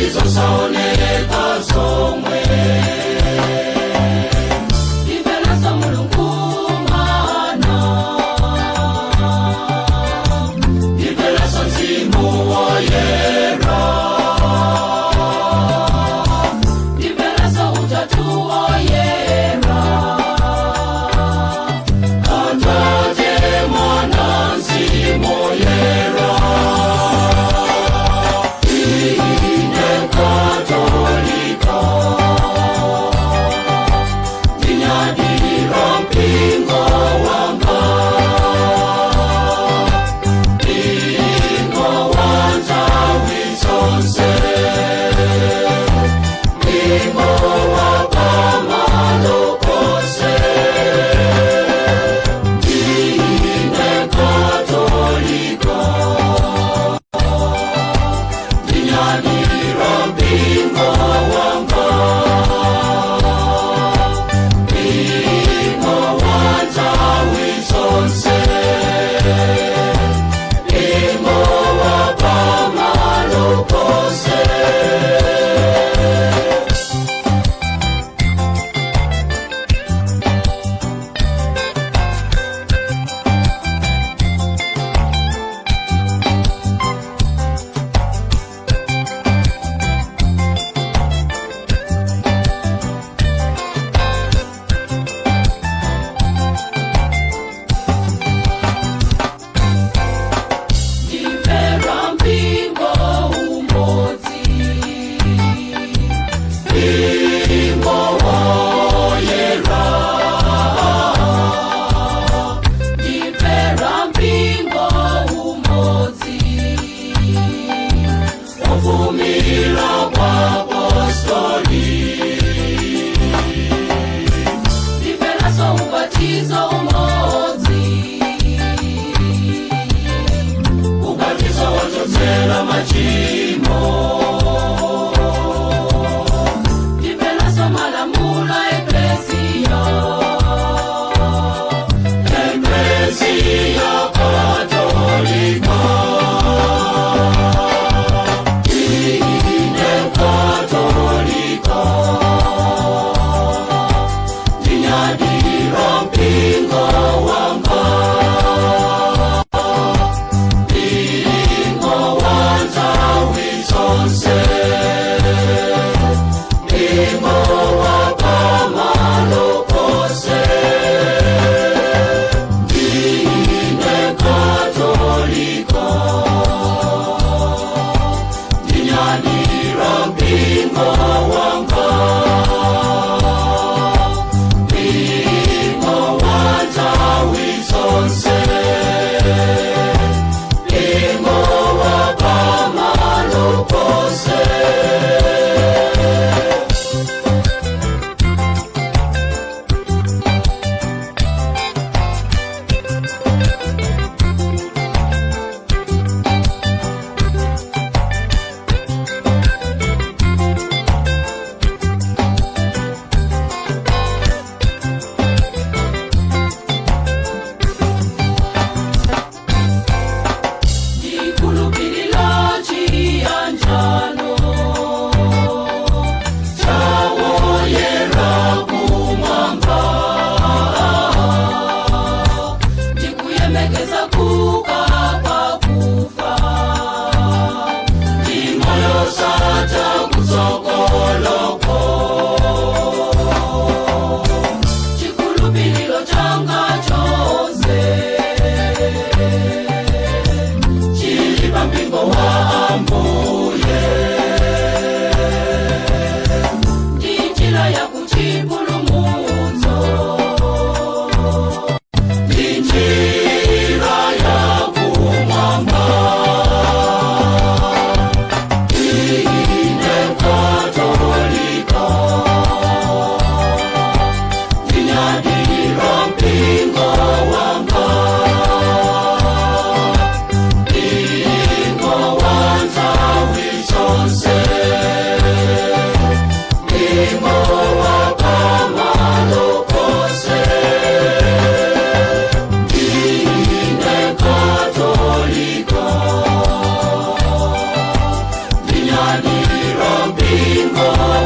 Ndizosaoneka zomwe. Ndimveraso Mulungu Mwana. Ndimveraso Mzimu Woyera. Ndimveraso Utatu Woyera. Atate, Mwana, Mzimu Woyera. Ine Katolika, ndinyadira mpingo wanga, mpingo wa nthawi zonse, mpingo wa pamalo ponse. Ine Katolika, ndinyadira mpingo wanga, mpingo wa nthawi zonse, mpingo wa pamalo ponse. Ndimvera mpingo umodzi. Mpingo woyera. Ndimvera mpingo umodzi. Ofumira kwa apostoli. Ndimveraso ubatizo umodzi. Ubatizo wochotsera machimo. Ndimveraso malamulo eklesia. Eklesia Katolika. Ine Katolika, ndinyadira mpingo wanga, mpingo wa nthawi zonse, mpingo wa pamalo ponse. Ine Katolika, ndinyadira mpingo wanga, mpingo wa nthawi zonse, mpingo wa pamalo ponse. Mpingo.